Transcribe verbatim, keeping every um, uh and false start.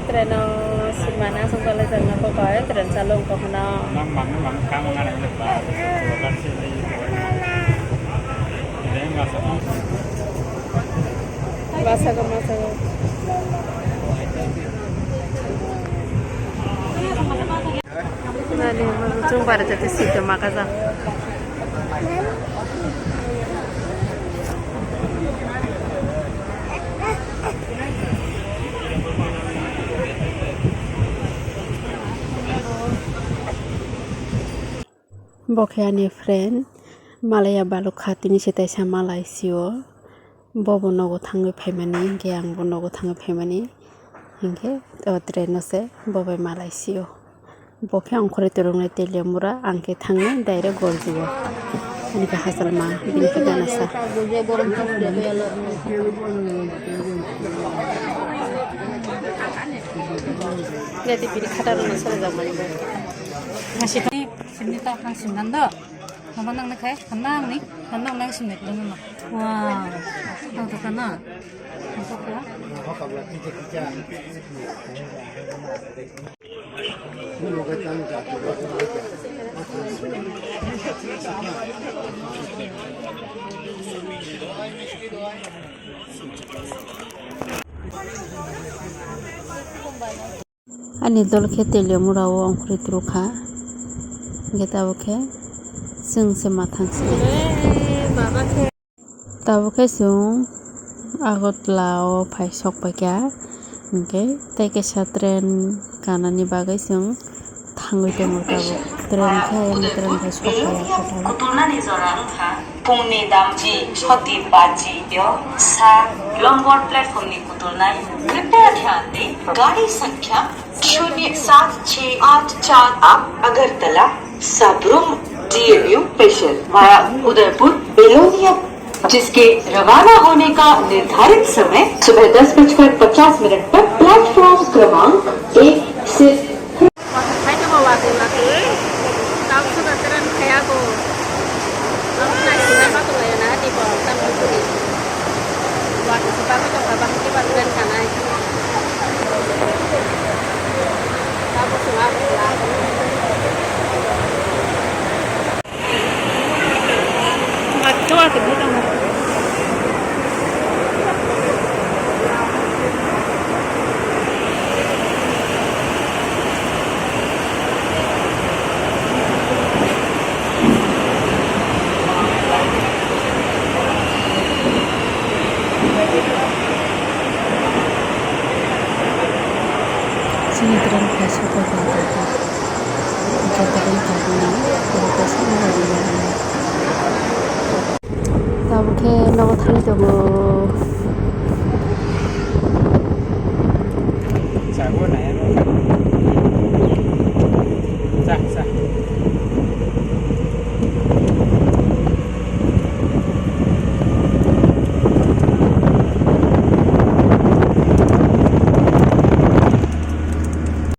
Train o simana songkole jangna kokoi train chalung kokno. Nang mang mang kang mang nang le ba. Basa ko masa ko. Nani chung bare jate site makajak. Bo khe ani friend, malaya baluk kha tini se taisa malai sio. Bobo nogo thangwi phaimani, hinkhe angbo nogo thangwi phaimani, hinkhe o train o se bo bai malai sio. Bo khe ongkhorwi twrwknai Teliamura, ang khe thangnai direct Gorjio. Ani khe hachal ma, bini khe gana sa. Jadi bini khata rwna sale jak mani bo. Masih tadi sini tak nang sinan do. Mama nang nakhai, hanang ni, hanang nang simit dong ma. Wow, tang tang na. Tang tang na. Ani dol khe Teliamura o ongkhorwi twrwkha, hinkhe tabuk khe chwng se mathang se. Tabuk khe chwng Agartala o phai sok paikha, hinkhe tei kaisa train kanani bagwi chwng thangwi tongo tabuk. Train khe ani train bai sok paiya kwtal. Kutulnani jora wngkha phungni damji soti baji yo sa lombor platform ni kutulnai. Kripya dhyan dein, gari sankhya शून्य सात छह आठ चार आप अगरतला Sabroom DMU special via Udaipur बेलोनिया, जिसके रवाना होने का निर्धारित समय सुबह दस बजकर पचास मिनट पर प्लेटफॉर्म क्रमांक एक से Chini train kaisa paikha, kaisa train kaisa ni, kaisa ni. Tabuk khe nogo thangwi tongo.